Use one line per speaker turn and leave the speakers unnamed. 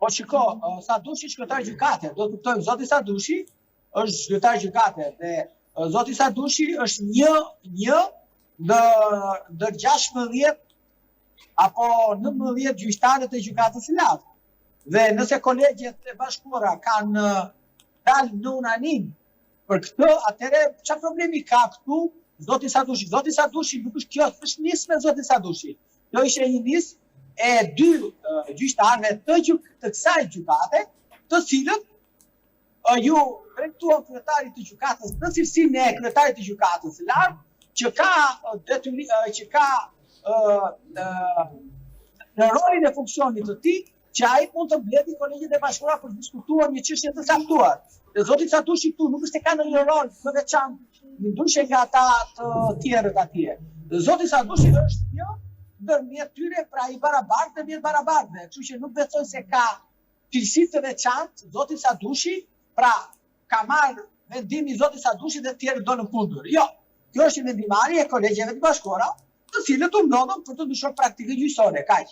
Po shiko, Sadushi është kryetar gjykate, do të kuptojmë, zoti Sadushi është kryetar gjykate dhe zoti Sadushi është një një në ndër 16 apo 19 gjyqtarët e gjykatës së lartë. Dhe nëse kolegjet e bashkuara kanë dalë në unanim për këtë, atëherë çfarë problemi ka këtu zoti Sadushi? Zoti Sadushi nuk është kjo, është nismë e zoti Sadushi. Kjo ishte një nismë e dy gjyqtarëve të gjyk, të kësaj gjykate, të cilët iu drejtuan kryetarit të gjykatës në cilësinë e kryetarit të gjykatës së lartë, që ka detyri, që ka në rolin e funksionit të tij, që ai mund të mbledhë kolegjet e bashkuara për të diskutuar një çështje të caktuar. Dhe zoti Sadushi këtu nuk është se ka ndonjë rol të veçantë, ndryshe nga ata të tjerët atje. Dhe zoti Sadushi është një ndërmjet tyre, pra i barabartë ndërmjet barabartëve, kështu që nuk besoj se ka cilësi të veçantë zoti Sadushi, pra ka marrë vendimi zoti Sadushi dhe të tjerët dolën kundër. Jo, kjo është një vendimmarrje e kolegjeve të bashkuara, të cilët u mblodhën për të ndryshuar praktikën gjyqësore, kaq.